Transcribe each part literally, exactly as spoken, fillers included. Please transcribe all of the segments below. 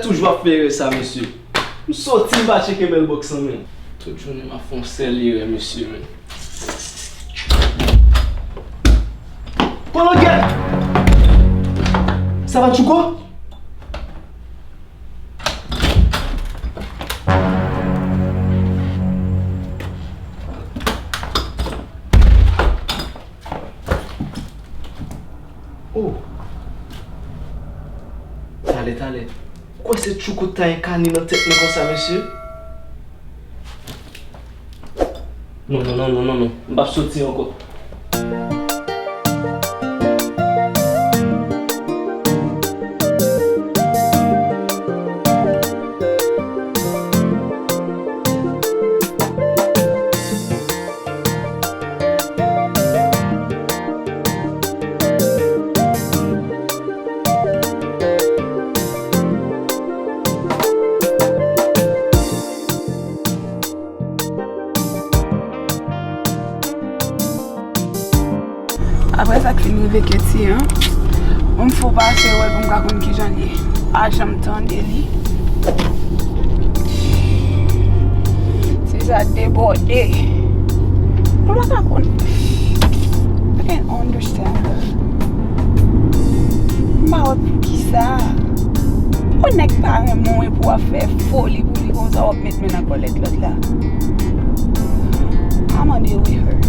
Toujou ap fè erè sa, mesye. M soti, m pa tcheke mailbox lan, men. Tout jounen m ap fè yon sèl erè, mesye, men. Pran langèt! Sa va, Tchouko? Oh! Talè, talè. Ou kwè se Tchouko t ta enkane nan tèt mwen konsa, mesye? Non, non, non, non, non, non. M p ap soti ankò. Apre sa k fin rive Keti an, m fou pase wè l pou m ka konn kijan l ye. Pa janm tande li. Se sa debòde. Mwen pa ka konn. I can't understand her. M pa wè poukisa. Yon nèg pa renmen w epi w ap fè foli pou li konsa, w ap met men nan kòlèt lòt la. I'm on deal with her.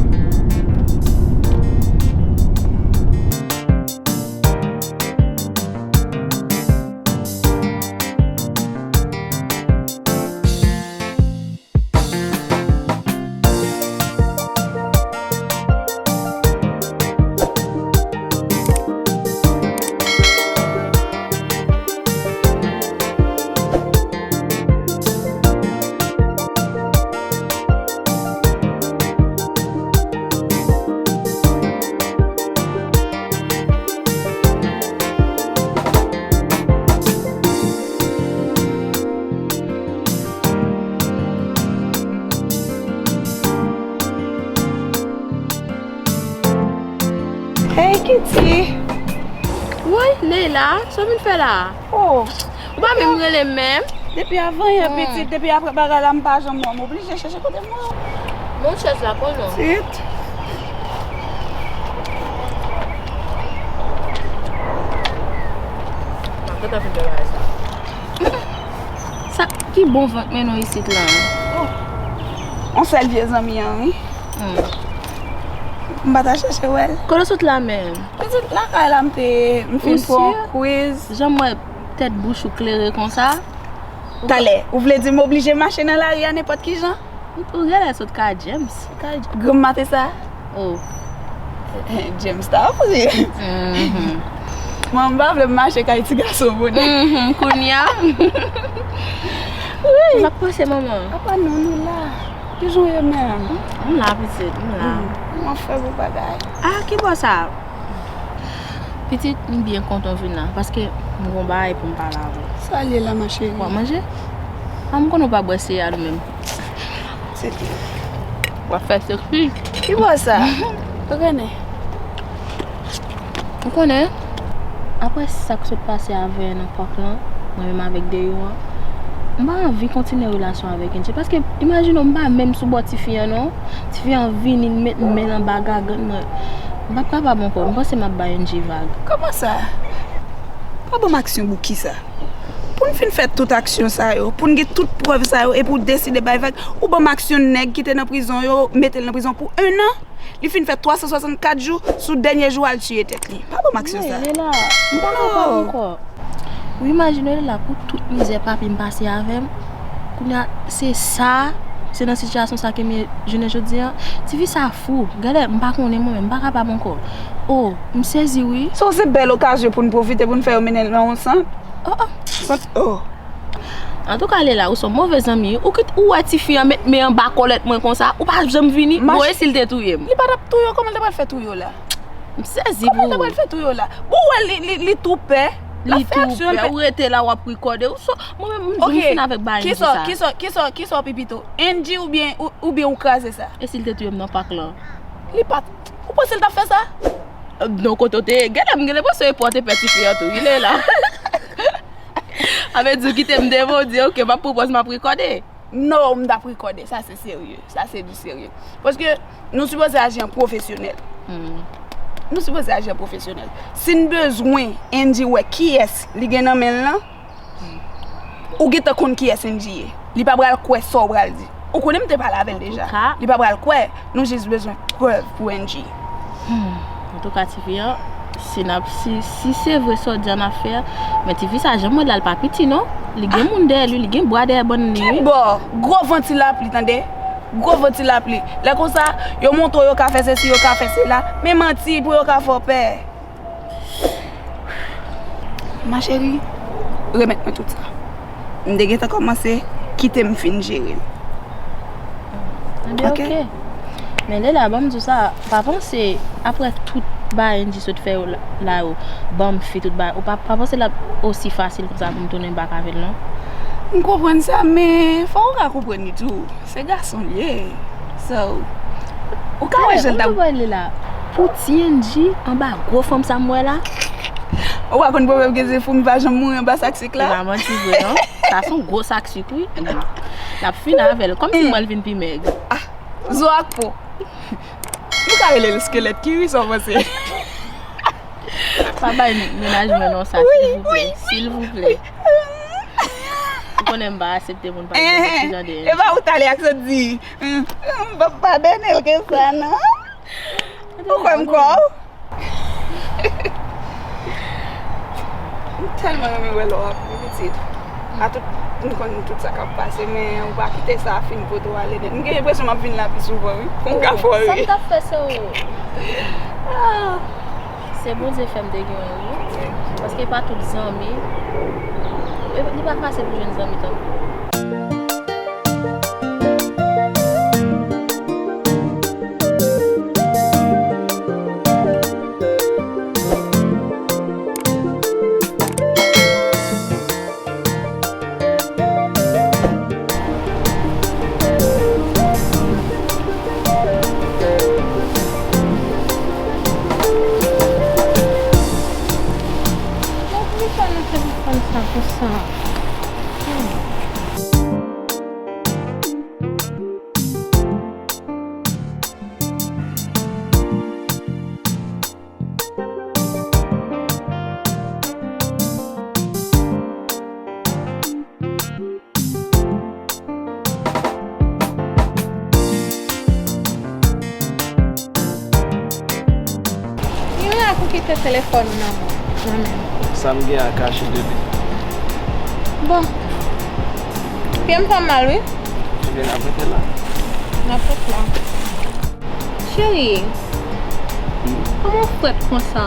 Hey, Kitty! Woy, Leila, sa w vin fè la? Oh! Ou pa menm rele m menm? Depi avan yè, hmm, pitit, depi apre bagay la, m pa janm wè w. M oblije chèche kote m wè w. Mwen chèz la konnen. Tit. M ap gentan fin fè bagay sa. Sa ki bon vant mennen w isit la? Oh. On sèl vye zanmi an, wi. Hmm. M pa ta chèche wè l. Kote w sot la menm? Pitit, lakay la m te ye, m fin pran quiz. Jan m wè tèt bouch ou klere konsa. Talè, ou vle di m oblije mache nan lari a nenpòt ki jan? Ou, ou genlè sot ka James. Ka granm maten sa? Oh. James ta vre. Mhm. Mwen, m pa vle m mache kay ti gason bonè. Mhm, kounye a. Wi. M ap panse manman. Apa non, nou la. Ki jan w ye menm? M la, pitit, m la. Mm, kòman w fè pou bagay? Ah, ki bò sa? Pitit, m byen kontan w vin la, paske m gon bagay pou m pale avè w. Sa l ye la, ma chérie? W ap manje? Ah, m konnen w pa bwè seya nou menm. Se li. W ap fè seksi. Ki bò sa? Ou konnen. Ou konnen, apre sa k sot pase avè nan pòk lan, mwen menm avèk Deyou an, m pa anvi kontinye relasyon avèk Angie. Paske, imajine w, m pa menm sou bò tifi an non. Tifi an vini, l met men l anba gagann mwen. M p ap kapab ankò. M panse m ap bay Angie vag. Kòman sa? Pa ban m aksyon pou kisa? Pou n fin fè tout aksyon sa yo, pou n gen tout prèv sa yo, epi w deside bay vag, ou ban m aksyon nèg ki te nan prizon yo, mete l nan prizon pou en an. Li fin fè twa san swasannkat jou, sou dènye jou a l tiye tèt li. Pa ban m aksyon sa. Lela, m pa kapab ankò. Ou imajine Lela pou tout mizè papi m pase avè m. Kounye a, se sa, se nan sitiyasyon sa ke m ye jounen jodi a. Tifi sa fou. Gade, m pa konnen mwen menm, m pa kapab ankò. Oh, m sezi wi. Sa se bèl okazyon pou n pwofite pou n fè yo mennen l nan yon sant. Oh, oh. Sant, oh. Antouka, Lela, ou se yon move zanmi. Ou kit, ou wè tifi an met men anba kòlèt mwen konsa, ou pa janm vini. Bon, e si l te touye m? Li pa t ap touye w, kòman l ta pral fè touye w la? M sezi pou ou. Kòman l ta pral fè touye w la? Bon, ou wè li, li, li tou pè. L ap fè aksyon, l pè. Ou rete la, w ap rekòde. Ou so, mwen menm, m fin avèk bagay Angie sa. Kisa, kisa, kisa w pi pito? Angie oubyen, ou, oubyen ou kraze sa? E si l te touye m nan pak lan? Li pa t, ou panse l t ap fè sa? Non, kote w te ye? Genlè, m genlè panse e pòte pè tifi an tou. Li la. Sa vle di w kite m devan, w di, "Ok, m ap pran pòz, m ap rekòde." No, m t ap rekòde. Sa se serye. Sa se di serye. Paske nou sipoze aji an pwofesyonèl. Nou sipoze aji an pwofesyonèl. Si n bezwen Angie wè kiyès li gen nan men l lan, ou gentan konn kiyès Angie ye. Li pa pral kwè sa w pral di. Ou konnen m te pale avè l deja. Li pa pral kwè. Nou jis bezwen prèv pou Angie. Antouka, tifi an, si n ap, si, si se vre sa w di an ap fè, men tifi sa, jan m wè l la, l pa piti, non. Li gen moun dèyè li, li gen bwa dèyè bann li, wi. Kibò? Gwo van ti lapli, tande. Gwo van ti lapli. Lè konsa, yo montre w yo ka fè sesi, yo ka fè sela. Men manti pou yo ka fè w pè. Ma chérie, remèt mwen tout sa. M te gentan kòmanse, kite m fin jere l. Ebyen, ok. Men Leila, ban m di w sa, pa panse, apre tout bagay Angie sot fè yo la, la yo, ban m fi tout bagay, ou pa, pa panse l ap osi fasil konsa pou m tounen bak avè l, non? M konprann sa, men fò w ka konprann li tou. Se gason l ye. So, ou ka wè jan l t ap. Pou ti Angie anba gwo fanm sa m wè la. Ou pa konn pwoblèm ke se foumi pa janm mouri anba sak sik la? E pa manti vre, non. Sa se yon gwo sak sik, wi. L ap fini avè l. Kòmsi mwen l vin pi mèg. Ah, zo ak po. Nou ka rele l skelèt ki, wi, sa w panse? Pa bay mennaj mwen non sa, silvouplè. Silvouplè. Ou konnen m pa aksepte moun pa gen ti jan de. E pa ou t ale ak sot di, "M p ap padone l ke sa, non." Ou kwè m kwè w? M tèlman renmen wè lè w ap ri, pitit. A tout, m konn tout sa k ap pase, men ou pa kite sa fin pote w ale nèt. M gen enpresyon m ap vin la pi souvan, wi. Pou m ka fè w ri. Sa m t ap fè se ou. Ah. Se Bondye fè m te gen w, wi. Paske pa tout zanmi. E li pa fasil pou jwenn zanmi tankou ou. Mwen plis nan telefòn sa konsa. Hmm. Miracle kite telefòn ou nan men, nan men m. Sa m gen a kache de li. Bon. Pye m fè m mal, wi. Ebyen, n ap rete la. N ap rete la. Cheri, kòman w frèt konsa?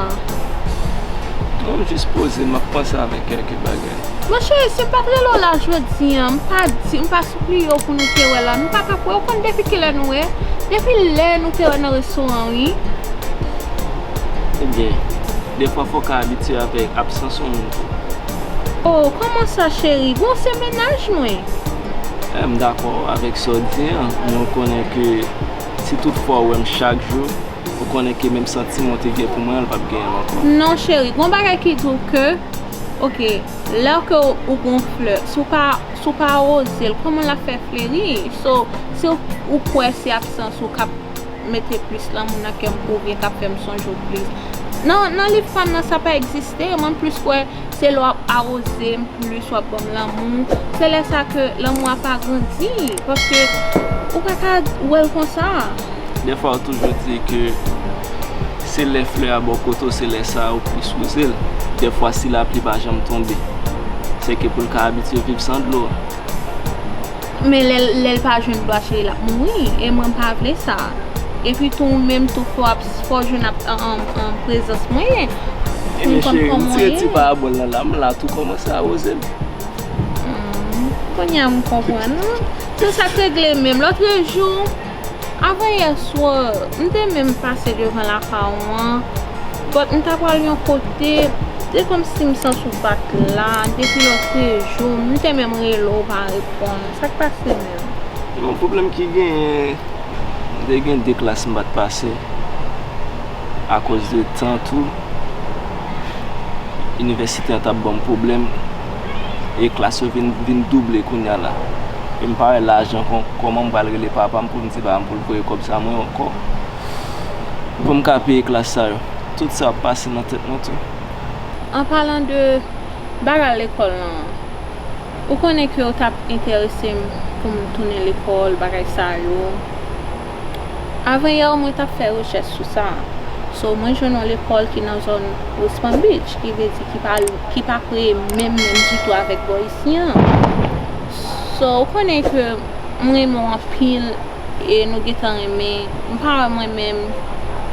Non, m jis poze, m ap panse avèk kèlke bagay. Monchè, si m pa t rele w la jodi a, m pa di, m pa sipliye w pou nou te wè la, nou pa t ap wè. Ou konn depi kilè nou wè? Depi lè nou te wè nan restoran, wi. Ebyen, defwa fò w ka abitye avèk absans yon moun tou. Oh, kòman sa, cheri? Bon, se mennaj mwen. Eh, m dakò avèk sa w di an, men w konnen ke si tout fwa w wè m chak jou, ou konnen ke menm santiman w te gen pou mwen an, l p ap genyen l ankò. Non, cheri, gon bagay ki di w ke, oke, lè ke ou gon flè, si w pa, si w pa awoze l, kòman l ap fè fleri? So, si w, ou kwè se absans ou k ap mete plis lanmou nan kè m pou oubyen k ap fè m sonje w plis. Nan, nan liv pa m nan, sa pa egziste. Mwen, m plis kwè se lè w ap awoze m plis, w ap ban m lanmou. Se lè sa ke lanmou a pa grandi, paske ou pa ka wè l konsa. Defwa, yo toujou di ke se lè flè a bò kote w, se lè sa a ou plis wouze l. Defwa, si lapli pa janm tonbe, se ke pou l ka abitye viv san dlo. Men lè, lè l pa jwenn dlo a, cheri, l ap mouri. E mwen, m pa vle sa. Epi tou, ou menm tou, fò ap, fò w jwenn ap, an, an, an prezans mwen. Ebyen, cheri, m tire ti parabòl lan la, m la tou kòmanse awoze l. Hmm, kounye a m konprann. Se sa k regle menm. Lòtrejou, avan yè swa, m te menm pase devan lakay ou an, but m ta pral yon kote, se kòmsi m santi w pa t la, depi lòtrejou, m te menm rele w, ou pa reponn. Sa k pase menm? Bon, pwoblèm ki genyen, m te gen de klas m pa t pase, akoz de tan tou. Inivèsite an t ap ban m pwoblèm. E klas yo vin, vin double kounye a la. E m pa wè lajan kon, kòman m pral rele papa m pou m di papa m pou l voye kòb sa mwen ankò. Pou m ka peye klas sa yo. Tout sa ap pase nan tèt mwen tou. An palan de bagay lekòl lan, ou konnen ke w t ap enterese m pou m tounen lekòl, bagay sa yo. Avanyè mwen t ap fè rechèch sou sa. So, mwen jwenn yon lekòl ki nan zòn West Palm Beach, ki vle di ki pa, ki pa preye menm, menm ditou avèk bò isi an. So, ou konnen ke mwen renmen w anpil e nou gentan renmen. M pa wè mwen menm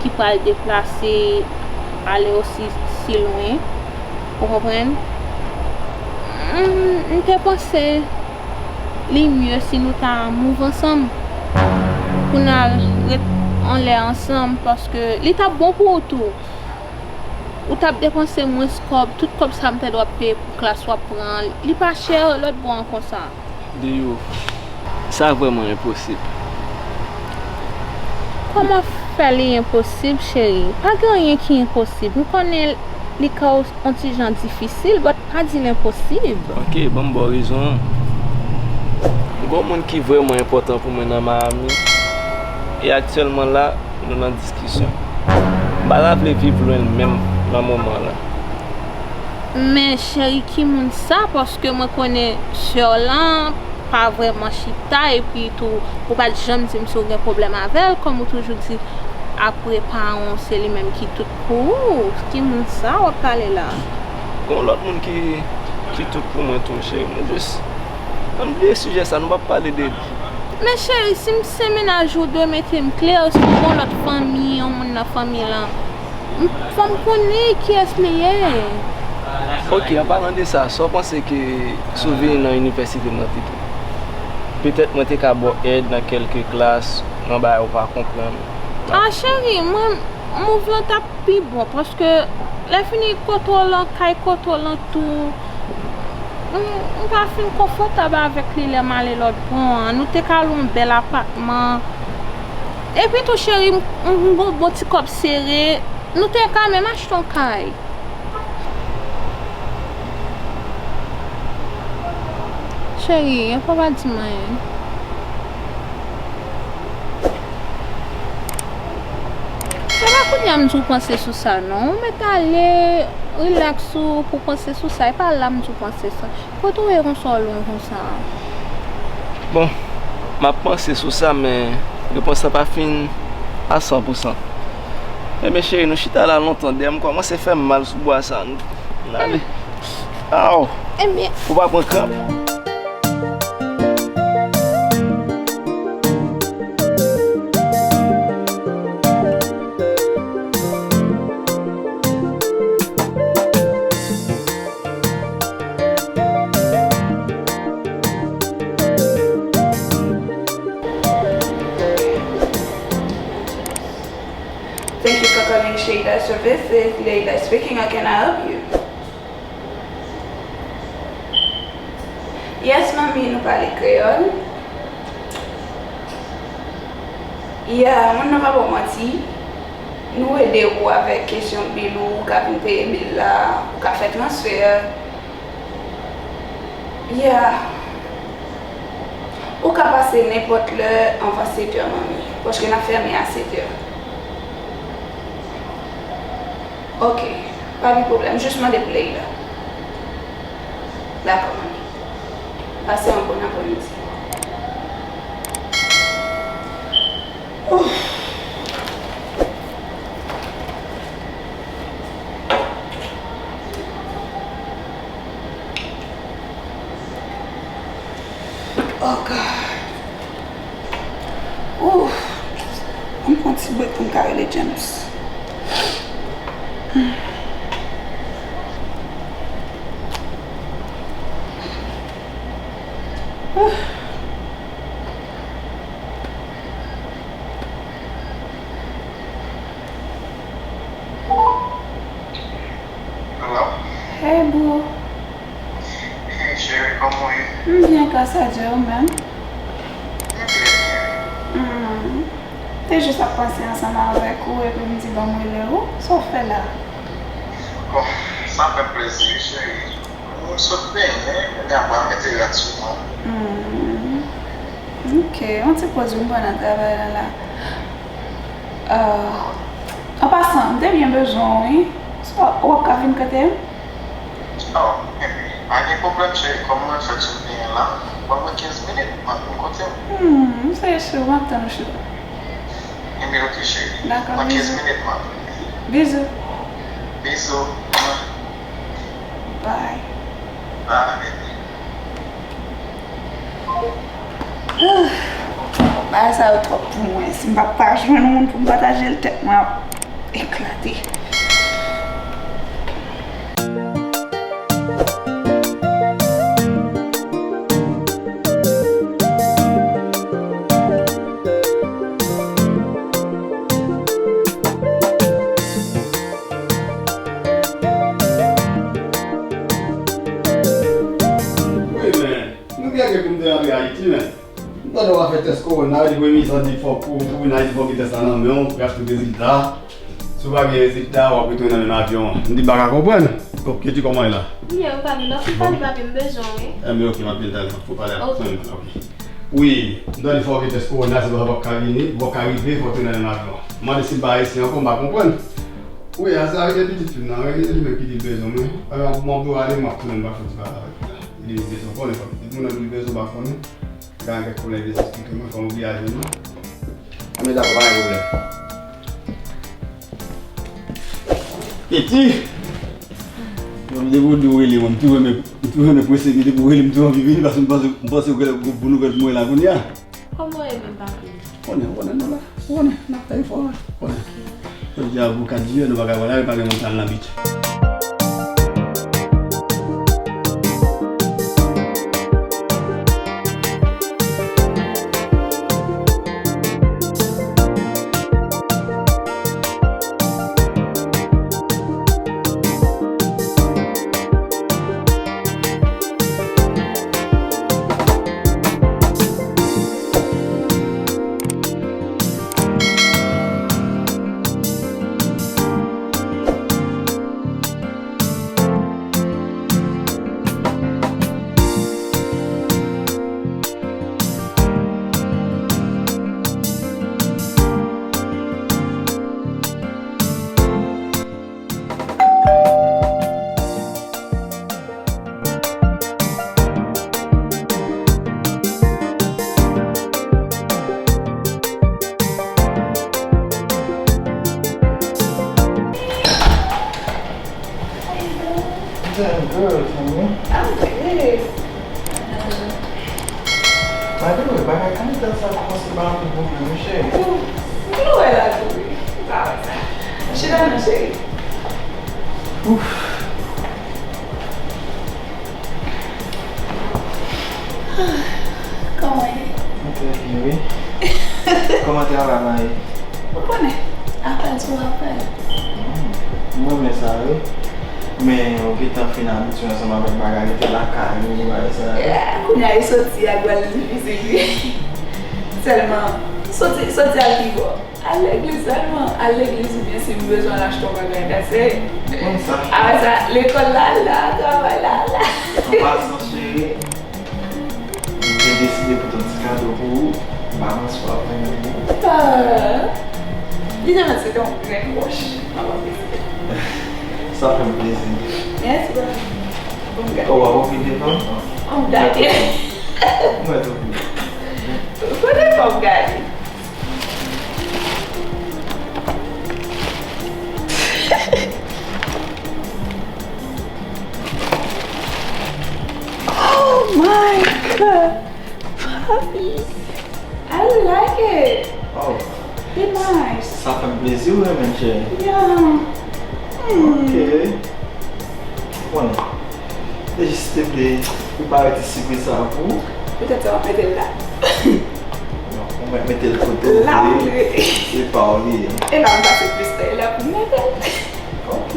ki pral deplase, ale osi si lwen. Ou konprann? M, m te panse li mye si nou ta move ansanm pou n al ret anlè ansanm, paske li t ap bon pou ou tou. Ou t ap depanse mwens kòb, tout kòb sa m te dwe ap peye pou klas w ap pran, li pa chè lòt bò an konsa. Deyou, sa vrèman enposib. Kòman fè li enposib, cheri? Pa gen anyen ki enposib. M konnen li ka yon ti jan difisil, but pa di l enposib. Ok, ban m ba w rezon an. M gen yon moun ki vrèman enpòtan pou mwen nan Miami. E aktyèlman la, nou nan diskisyon. M pa ta vle viv lwen l menm nan moman la. Men cheri, ki moun sa? Paske mwen konnen sè w lan pa vrèman chita, epi tou, ou pa t janm di m si w gen pwoblèm avè l, kòm ou toujou di apre paran w, se li menm ki tout pou ou. Ki moun sa w ap pale la? Gon lòt moun ki, ki tout pou mwen tou, cheri. Nou jis, ann bliye sijè sa, nou p ap pale de li. Men cheri, si m se mennaj ou, w dwe mete m klè, si w gon lòt fanmi, yon moun nan fanmi lan, m, fò m konnen kiyès li ye. Ok, an palan de sa, sa w panse ke si w vini nan inivèsite m nan pito? Petèt mwen te ka ba w èd nan kèlke klas, nan bagay ou pa konprann. Ah, cheri, mwen, move lan t ap pi bon, paske lè fini kote w lan, kay kote w lan tou, m, m pa fin konfòtab avèk li lè m ale lòt bò an. Nou te ka lwe yon bèl apatman. Epi tou, cheri, m, m gon bon ti kòb sere. Nou te ka menm achte yon kay. Cheri, fò w pa di m anyen. Se pa kounye a m di w panse sou sa, non. Ou mèt ale, rilaks ou pou w panse sou sa. E pa la m di w panse sa. Kote w ye konsa w lwen konsa? Bon, m ap panse sou sa, men repons la pa fin a san pou san. Enben, cheri, nou chita la lontan. Dèyè m kòmanse fè m mal sou bwa sa. N ale. Aw! Enben. Ou pa pran kranp? Thank you for calling Sheila Services. Leila speaking. How can I help you? Yes, manmi, nou pale kreyòl. Yeah, moun nan pa ba w manti. Nou ede ou avèk kesyon bil ou, ou ka vin peye bil la, ou ka fè transfè. Yeah. Ou ka pase nenpòt lè anvan sèt è, manmi, paske n ap fèmen a sèt è. Ok, pa gen pwoblèm, jis mande pou Leila. Dakò, manmi. Pase yon bon aprèmidi. Ouf. Oh God. Ouf. Ann pran ti brek pou m ka rele James. Ouf. Hello? Hey, boo. Hey, cheri, kòman w ye? M byen, gras a Dye, ou menm? M byen, cheri. Hmm. Te jis ap panse ansanm avèk ou, epi m di, "Ban m rele w." Sa w fè la? Bon, sa fè m plezi, wi, cheri. M sot benyen, men apre m mete rad sou mwen. Hmm. Ok, yon ti poz wi m pran nan travay la la. Ah, an pasan, m te byen bezwen w wi. Ou ap ka vin kote m? Oh, enben, pa gen pwoblèm cheri, kòm mwen fèk sot benyen la, ban mwen kenz minit, m ap vin kote w. Hmm, m serye cheri, m ap tann ou cheri. Enben, ok cheri. Dakò, nan kenz minit m ap vini. Bizou. Bizou. Bye. Bye, baby. Bagay sa yo twòp pou mwen. Si m pa pa jwenn yon moun pou m pataje l, tèt mwen ap eklate. Wi, men, nou gen gen pou m te rantre Ayiti, men. M tande w ap fè tès kowona, yo di premye minis lan di fòk pou, pou vin Ayiti, fòk gen tès la nan men w, pou y ap tout rezilta. Si w pa gen rezilta, w ap retounen nan menm avyon an. M di m pa ka konprann. Bon, Katie, kòman w ye la? Byen, ou pa gen lòt, ou pale papi, m bezwen w wi. Enben, ok, m ap vin talè, fò pale ak fanmi mwen, ok. Wi, m tande fò w gen tès kowona, se pou sa w p ap ka vini, w p ap ka rive, fò w tounen nan avyon an. M mande si l pa ayisyen ankò, m pa konprann. Wi, a se avèk pitit fi m nan, wi, li menm ki di l bezwen mwen. Alò, m ap ale, m ap tounen, m pa fouti pale avèk li la. Li di l bezwen konnen, fò pitit moun nan di l bezwen, m pa konnen. Gen kèk pwoblèm, li esplike mwen, fò m oblije al jwenn li. Anben, dakò, pa gen pwoblèm. Katie! Mwen, depi w di w rele mwen, m toujou renmen, m toujou renmen prese, depi w rele m, m toujou anvi vini, paske m panse, m panse w gen bon nouvèl pou mwen la kounye a. Kòman w ye menm, papi? Konnen, konnen, nou la. Konnen, n ap fè efò, konnen. Jodi a, pou kat jiyè, nou pa ka pale, pa gen moun k al nan beach. Damn girl, tell me. I'm good. By the way, bagay Anita sa kòmanse ba anpil pwoblèm, wi, cheri. Ou, ou wè la tou, wi. Ou pa wè sa. Chita non, cheri. Ouf. Kòman ye? Mwen trè byen, wi. Kòman travay la ye? Ou konnen, apèl sou apèl. Hmm, m renmen sa, wi. Men, ou gentan fin abitye ansanm avèk bagay rete lakay ou, bagay sa yo. Yeah, kounye a, e soti a, l pral difisil, wi. Sèlman, soti, soti al pi bò. Al legliz sèlman, al legliz oubyen si m bezwen al achte yon bagay, that's it. Konn sa. Apre sa, lekòl la, la, travay la, la. An pasan, cheri, m te deside pote yon ti kado pou ou. M pa panse w ap renmen li. Ah, li te mèt se te yon grenn wòch. M ap apresye. Sa fè m plezi. Mèsi, bro. Bon gade. Oh, w ap okipe non? An gade. Mwen tou. Kote fò m gade? Oh my God! Papi! I like it! Oh. It nice. Sa fè m plezi w renmen l, cheri. Yeah. Hmm. Ok. Konnen. E jis te vle prepare ti sipriz sa pou ou. Poutèt sa w ap mete l la. Non, ou mèt mete l kote w vle. La m vle. Se pa w li ye. E la m pase plis tan, e la pou m mete l. Ok.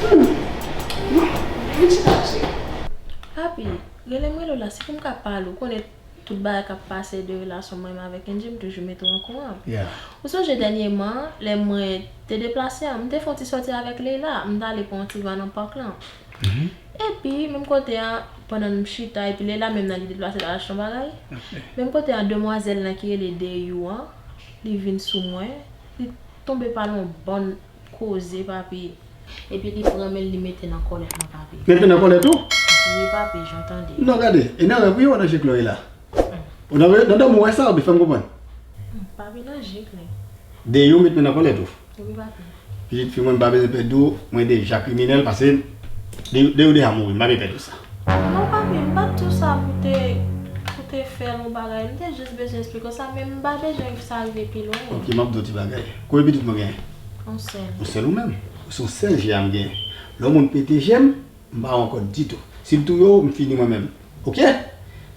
Hmm. Vin chita, cheri. Papi, rele m rele w la, se pou m ka pale, ou konnen tout bagay k ap pase de relasyon mwen menm avèk Angie, m toujou mete w okouran. Yeah. Ou sonje dènyèman, lè mwen te deplase a, m te fè yon ti sòti avèk Leila, m t ale pran yon ti va nan pak lan. Mhm. Epi, menm kote a, pandan m chita, epi lè la menm nan li deplase l al achte yon bagay. Menm kote a, demwazèl nan ki rele Deyou an, li vin sou mwen, li tonbe pale yon bann koze, papi. Epi li pran men l, li mete nan kòlèt mwen, papi. Mete nan kòlèt ou? Wi, papi, jan w tande. Non, gade, e nan rèv wi w nan je Chloé la. Ou nan, nan dòmi w wè sa, oubyen fè m konprann? Hmm, papi, nan je Chloé. Deyou met men nan kòlèt ou. Wi, papi. Pitit fi mwen, m pa bezwen pè di w, mwen deja kriminèl, pase Deyou, Deyou deja mouri, m pa bezwen pè di w sa. Non, papi, m pa t di w sa pou te, pou te fè l yon bagay, m te jis bezwen eksplike w sa, men m pa bezwen sa rive pi lwen. Ok, m ap di w ti bagay. Konbyen pitit mwen genyen? Yon sèl. Yon sèl ou menm? Se yon sèl je a m genyen. Lè yon moun pete je m, m pa wè ankò ditou. Si l touye w, m fini mwen menm. Ok?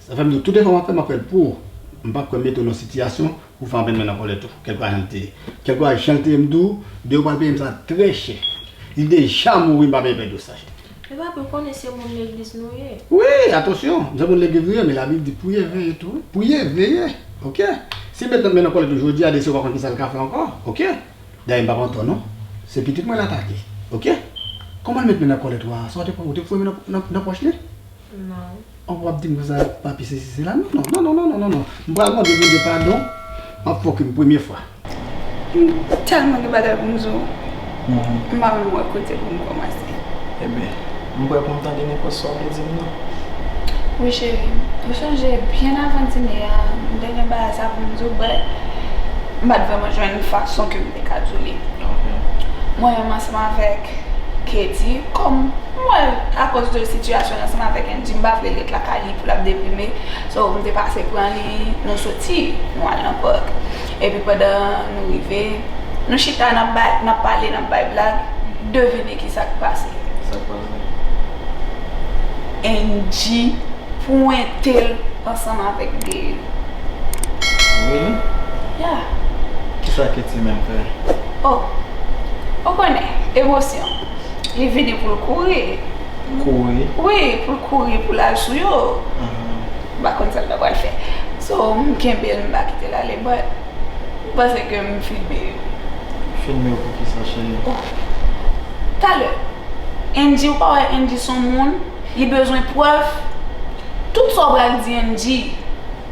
Sa fè m di w, tout efò m ap fè, m ap fè l pou ou. M p ap kwè m mete w nan yon sitiyasyon pou fè anpèn men nan kòlèt ou. Kèlkeswa jan l te ye. Kèlkeswa jan l te ye, m di w, Deyou pral peye m sa trè chè. Li deja mouri, m pa bezwen pè di w sa, cheri. Men papi, ou konnen se moun legliz nou ye. Wi, atansyon, m se moun legliz nou ye, men Labib di priye, veye tou, wi. Priye, veye, ok? Si m met men nan kòlèt ou jodi a, demen w pa konn kisa l ka fè ankò, ok? Dayè m pa pran tò non. Se pitit mwen l atake. Ok? Kòman l met men nan kòlèt ou a? Sa w te pran, ou te foure men nan, nan, nan pòch li? Non. An w ap di m konsa, papi, sesi, sela. Non, non, non, non, non, non, non. M pral mande Bondye padon. M ap fòk yon premye fwa. M tèlman gen bagay pou m di w. M pa menm wè kote pou m kòmanse. Ebyen, m prè pou m tande nenpòt sa w vle di m nan. Wi, cheri. Ou sonje, byen avan dine a, m te gen bagay sa pou m di w, but m pa t vrèman jwenn fason ke m te ka di w li. Ok. Mwen menm ansanm avèk Katie, kòm m wè, akoz de sitiyasyon l ansanm avèk Angie, m pa vle l ret lakay li pou l ap deprime. So, m te pase pran li, nou soti, nou al nan pòk. Epi pandan nou rive, nou chita, n ap bay, n ap pale, n ap bay blag, devine kisa k pase. Sa k pase? Angie pwente l ansanm avèk Deyou. Really? Yeah. Kisa Katie menm fè? Oh, ou konnen, emosyon. Li vini pou l kouri. Kouri? Wi, pou l kouri, pou l al sou yo. Aham. M pa konn sa l ta pral fè. So, m kenbe l, m pa kite l ale, but m panse ke m filme yo. Filme yo pou kisa, cheri? Oh. Talè, Angie, ou pa wè Angie se yon moun, li bezwen prèv. Tout sa w pral di Angie,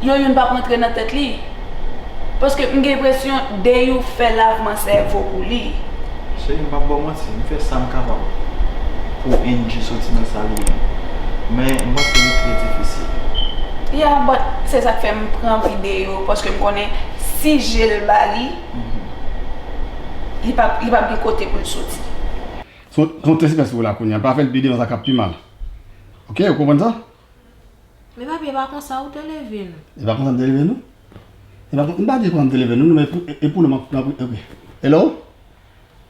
yo youn p ap rantre nan tèt li. Paske m gen enpresyon Deyou fè lavman sèvo pou li. Cheri, m p ap ba w manti, m fè sa m kapab pou Angie soti nan sa li ye. Men, m panse li trè difisil. Yeah, but se sa k fè m pran videyo, paske m konnen si je l ba li, mhm, li p ap, li p ap gen kote pou l soti. Se yon, se yon tèt sipès pou la kounye a. Pa fè l pi devan, sa k ap pi mal. Ok, ou konprann sa? Men papi, e pa konsa ou te leve nou. E pa konsa m te leve nou? E pa kon-, m pa di e konsa m te leve nou, non, men pou, e, e pou nou, m ap, m ap, ok. Hello?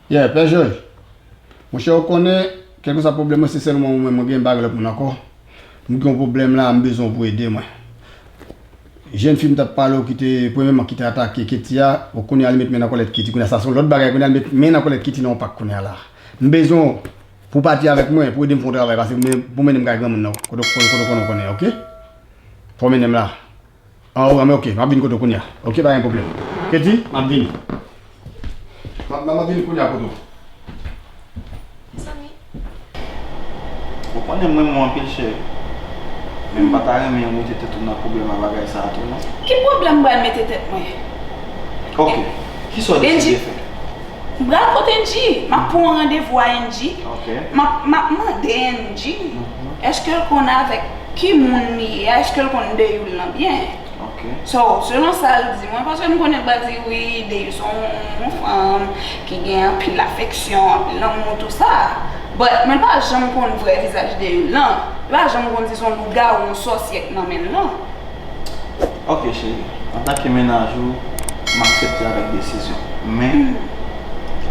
Yeah, Pè Jòj. Monchè, ou konnen, kèlkeswa pwoblèm mwen, se sèlman ou menm mwen gen, m pa gen lòt moun ankò. M gen yon pwoblèm la, m bezwen w pou ede mwen. Jèn fi m t ap pale w ki te, premyèman ki te atake Katie a, bon, kounye a li met men nan kòlèt Katie, kounye a sa se yon lòt bagay, kounye a li met men nan kòlèt Katie nan yon pak kounye a la. M bezwen w pou w pati avèk mwen, pou ede m fè yon travay, paske pou men-, pou mennen m kay granmoun nan, kote, kote, kote w konnen, konnen, ok? Fò w mennen m la. An, ok, m ap vin kote w kounye a. Ok, pa gen pwoblèm. Katie, m ap vini. M ap, m ap vini kounye a kote w. Mezanmi. Ou konnen m renmen w anpil, cheri. Men m pa ta renmen ou mete tèt ou nan pwoblèm ak bagay sa a tou, non. Ki pwoblèm m pral mete tèt mwen? Ok. Kisa w deside fè? M pral kote Angie. M ap pran yon randevou a Angie. Ok. M ap, m ap mande Angie, mhm, èske l konn avèk ki moun li ye a, èske l konn Deyou lan byen. Ok. So, selon sa l di mwen, paske m konnen l pral di, wi, Deyou se yon, yon fanm ki gen anpil afeksyon, anpil lanmou, tou sa. But, mwen pa janm konn vrè vizaj Deyou lan. Li pa janm konn si se yon lougawou, yon sòsyè k nan men l lan. Ok, cheri. Antanke mennaj ou, m aksepte avèk desizyon. Men,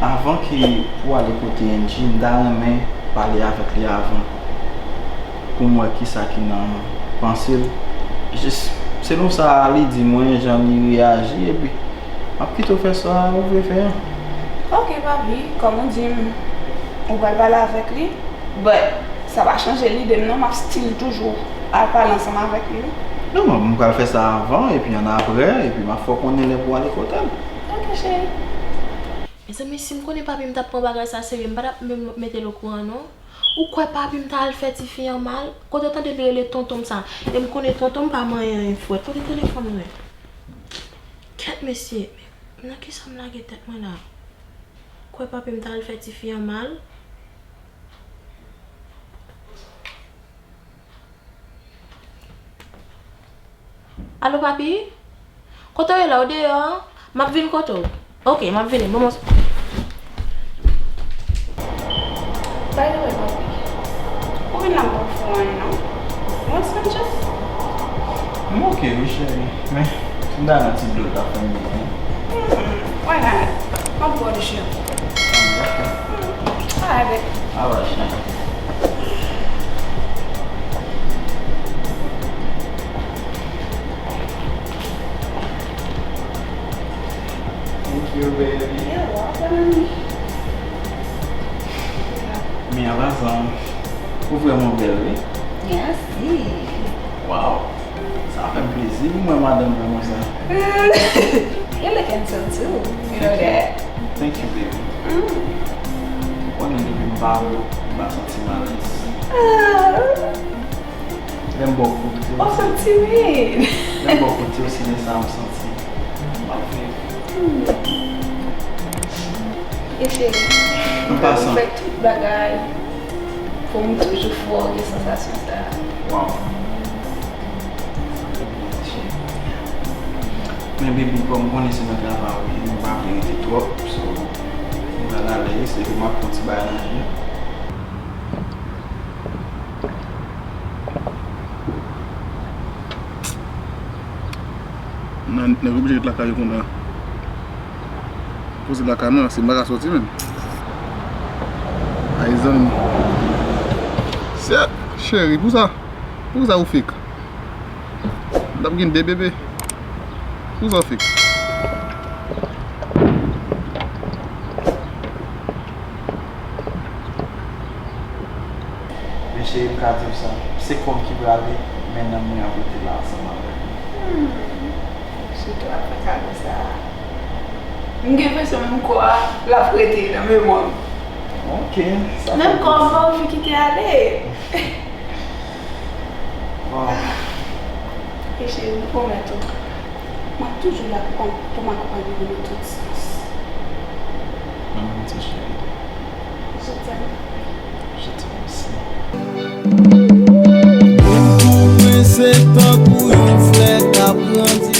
avan ke pou w ale kote Angie, m ta renmen pale avèk li avan. Pou m wè kisa ki nan panse l. Jis, selon sa li di mwen, jan li reyaji, epi m ap kite w fè sa ou vle fè an. Ok, papi, kòm ou di m, ou pral pale avèk li, but sa pa chanje lide m non, m ap still toujou al pale ansanm avèk li wi. Non, non, m pral fè sa avan, epi annapre, epi m ap fè w konnen lè pou w ale kote l. Ok, cheri. Mezanmi, si m konnen papi m t ap pran bagay sa serye, m pa t ap menm mete l okouran non. Ou kwè papi m ta al fè tifi an mal? Kote w tande li rele tonton m sa? E m konnen tonton m pa manyen anyen frèt. Kote telefòn mwen? Kèt mesye, nan kisa m lage tèt mwen la? Kwè papi m ta al fè tifi an mal? Alo, papi? Kote w ye la? W deyò? M ap vin kote w. Ok, m ap vini. Bon, bon. By the way, papi, ou vin la m p ap fè w anyen, non. You want some juice? M ok, wi, cheri. Men, m ta nan ti dlo ta fè m byen. Hmm, why not? M ap ba w de cheri. Alright, babe. Alright, cheri. Thank you, baby. You're welcome. Mi amazon. Ou vrèman bèl, wi. Merci. Wow. Sa fè m plezi pou mwen, madanm mwen konsa. You're looking so too. You know that. Thank you, baby. Mm. Ou konnen depi m pa wè w, m pa santi m alèz. Ah. Lè m ba w kout, ou santi timid. Lè m ba w kout, se lè sa a m santi m ap viv. Hmm. E cheri, m fè tout bagay pou m toujou fè w gen sansasyon sa a. Wow. Men baby, kòm m konnen se nan travay ou ye, m pa vle rete twòp, so, m pral alèz, epi m ap pran ti bagay nan men. Nan, nèg oblije ret lakay yo kounye a. Poze lakay mwen, se m pa ka soti menm. Ay, zanmi. Sèt, cheri, pou sa, pou sa ou fake. M t ap gen de bebe. Pou sa w fake. Men cheri, m ka di w sa, se kò m ki prale, men nanm mwen ap rete la ansanm avèk mwen. Hmm. Sitou apre kado sa a. M gen enpresyon menm kò a, l ap rete nan memwa m. Ok, sa fè plezi. Menm kò a m pa anvi kite ale. Wow. E cheri, m pwomèt ou, m ap toujou la pou, pou m akonpanye w nan tout sans. Mwen menm tou, cheri. Je t'aime. Je t'aime aussi. Moun pou mwen se tankou yon flè k ap grandi.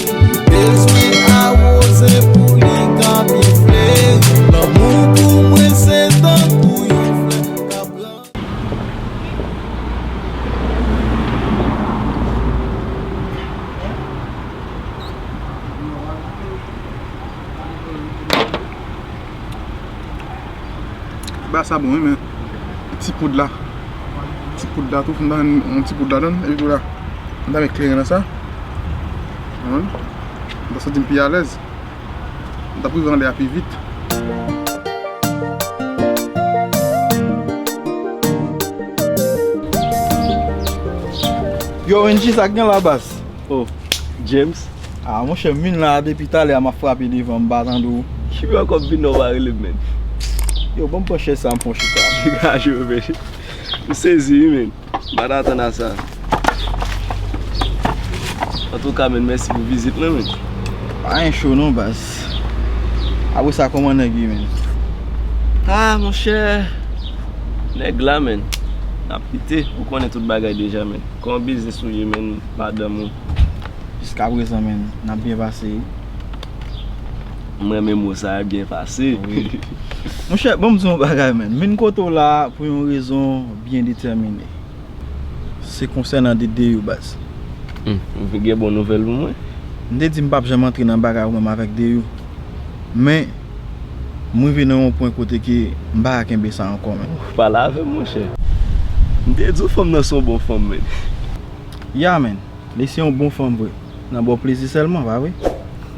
Bezwen awoze pou li ka byen fleri. Lanmou pou mwen se tankou yon flè k ap grandi. Ba sa bon, wi, men ti poud la. Ti poud la tou, fò m ta jwenn yon ti poud ladann, epi tou la. M ta met kleren nan sa. Konprann? M ta santi m pi alèz. M t ap rive anlè a pi vit. Yo, Wendy, sa k gen la, baz? Oh, James. Ah, monchè, m vin la depi talè a, m ap frape devan, m pa tande w. Ki bò ankò m vin nan, w pa rele m, menn? Yo, ban m pran chèz sa, m pran chita. Degaje w, menn. M sezi, wi, menn. M pa t atann a sa. Antouka, menn, mèsi pou vizit lan, menn. Pa gen cho non, baz. Apre sa, kòman nèg ye, menn? Ah, monchè. Nèg la, menn. N ap lite. Ou konnen tout bagay deja, menn. Kòman biznis ou ye, menn? Madanm ou? Jiskaprezan, menn, n ap byen pase, wi. M renmen mo sa a, byen pase. Wi. Monchè, ban m di w yon bagay, menn. M vin kote w la pou yon rezon byen detèmine. Se konsènan de Deyou, baz. Hmm, ou gen bon nouvèl pou mwen? M te di m p ap janm antre nan bagay ou menm avèk Deyou. Men, m rive nan yon pwen kote ke m pa ka kenbe sa ankò, menn. Ou pale avè m, monchè. M te di w fanm nan se yon bon fanm, menn. Ya, menn. Li se yon bon fanm vre. Nan ba w plezi sèlman, pa vre?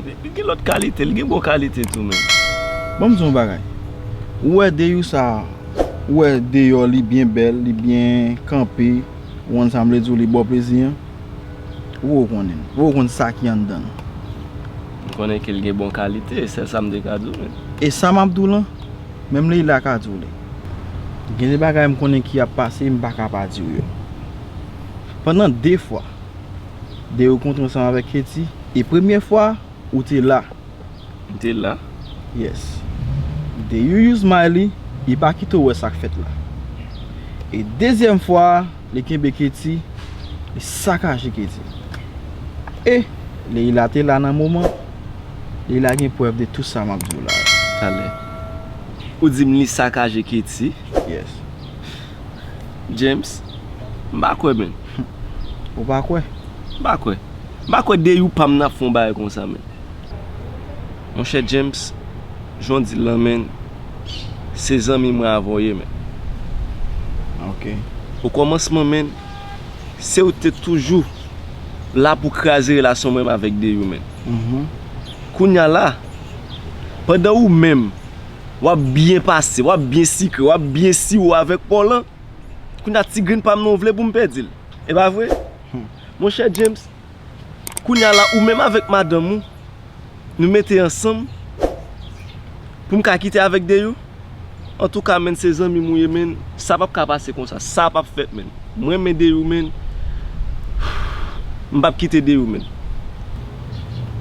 Li, li gen lòt kalite, li gen bon kalite tou, menn. Ban m di w yon bagay. Ou wè Deyou sa a, ou wè deyò li byen bèl, li byen kanpe, ou konn sa m vle di w, li ba w plezi an. Ou rekonèt, ou rekonn sa ki anndan l. M konnen ke l gen bon kalite, sèl sa m te ka di w, menn. E sa m ap di w lan, menm Leila ka di w li. Gen de bagay m konnen ki ap pase, m pa ka pa di w yo. Pandan de fwa, Deyou kontre ansanm avèk Katie, e premyè fwa, ou te la. M te la? Yes. Deyou use Miley, li pa kite w wè sa k fèt la. E dezyèm fwa, li kenbe Katie, li sakaje Katie. E Leila te la nan moman, Leila gen prèv de tout sa m ap di w la. Talè. Ou di m li sakaje Katie? Yes. James, m pa kwè, menn. Ou pa kwè? M pa kwè. M pa kwè Deyou pa m nan ap fè yon bagay konsa, menn. Monchè James, jan w di l lan, menn, se zanmi mwen avè w ye, menn. Ok. O kòmansman, menn, se ou te toujou la pou kraze relasyon mwen avèk Deyou, menn. Mhm. Kounye a la, pandan ou menm, w ap byen pase, w ap byen sikre, w ap byen siwo avèk pa w lan, kounye a ti grenn pa m nan ou vle pou m pèdi l. E pa vre? Hmm. Monchè James, kounye a la, ou menm avèk madanm ou, nou mete ansanm pou m ka kite avèk Deyou? Antouka, menn, se zanmi m ou ye, menn. Sa p ap ka pase konsa. Sa p ap fèt, menn. Mwen renmen Deyou, menn. M p ap kite Deyou, menn.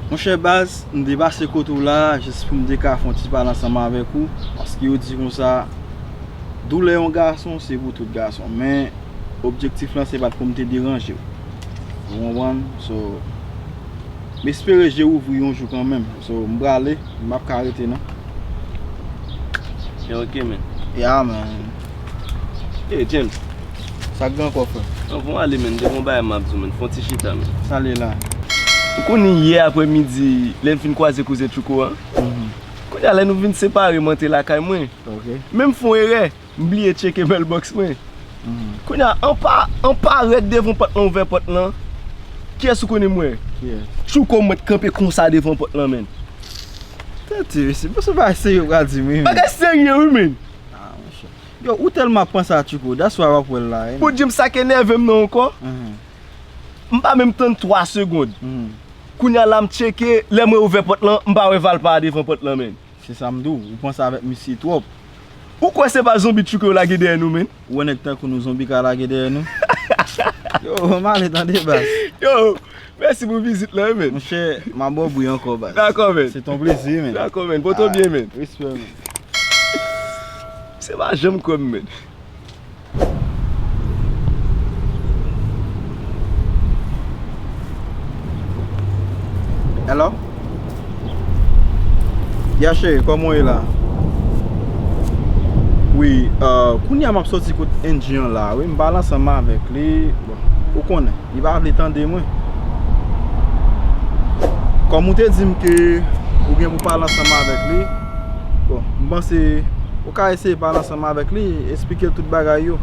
Monchè baz, m te pase kote w la, jis pou m te ka fè yon ti pale ansanm avèk ou. Paske yo di konsa, doulè yon gason, se pou tout gason. Men, objektif lan, se pa t pou m te deranje w. Ou konprann? So, m espere je w ouvri yon jou kanmenm. So, m prale, m p ap ka rete non. Yeah, ok, man. Yeah, man. Hey, James. Sa k gen ankò, frè? Anvan w ale, man, gen yon bagay m ap di w, man. Fè yon ti chita, man. Sa l ye la? Ou konnen yè aprèmidi, lè n fin kwaze kouzen Tchouko an? Mhm. Kounye a, lè nou vin separe, m antre lakay mwen. Ok. Men m fè yon erè. M bliye tcheke mailbox mwen. Mhm. Kounye a, an pa, an parèt devan pòt lan, ouvè pòt lan. Kiyès ou konnen m wè? Kiyès? Tchouko m wè t kanpe konsa devan pòt lan, menn. Tande, mesye, bon, se bagay serye w pral di m, wi, men. Bagay serye, wi, menn. Ah, monchè. Yo, ou tèlman ap panse a Tchouko, that's why w ap wè l la, wi. Bon, James, sa k enève m nan ankò. Mhm. M pa menm tann twa segonn. Mhm. Kounye a la, m tcheke, lè m wè ouvè pòt lan, m pa wè Valpa devan pòt lan, menn. Se sa m di w, ou panse avèk misye twòp. Ou kwè se pa zonbi Tchouko yo lage dèyè nou, menn? Ou wè nèg tankou nou zonbi ka lage dèyè nou? Yo, m ale tande, baz. Yo, mèsi pou vizit lan, wi, menn. Monchè, m ap ba w bri ankò, baz. Dakò, menn. Se t yon plezi, menn. Dakò, menn. Pote w byen, menn. Respè, menn. Se pa janm kwè m, menn. Hello? Ya cheri, kòman w ye la? Wi, euh, kounye a m ap soti kot Angie an la, wi, m pale ansanm avèk li. Bon, ou konnen, li pa vle tande mwen. Kòm ou te di m ke ou gen pou pale ansanm avèk li, bon, m panse ou ka eseye pale ansanm avèk li, esplike l tout bagay yo.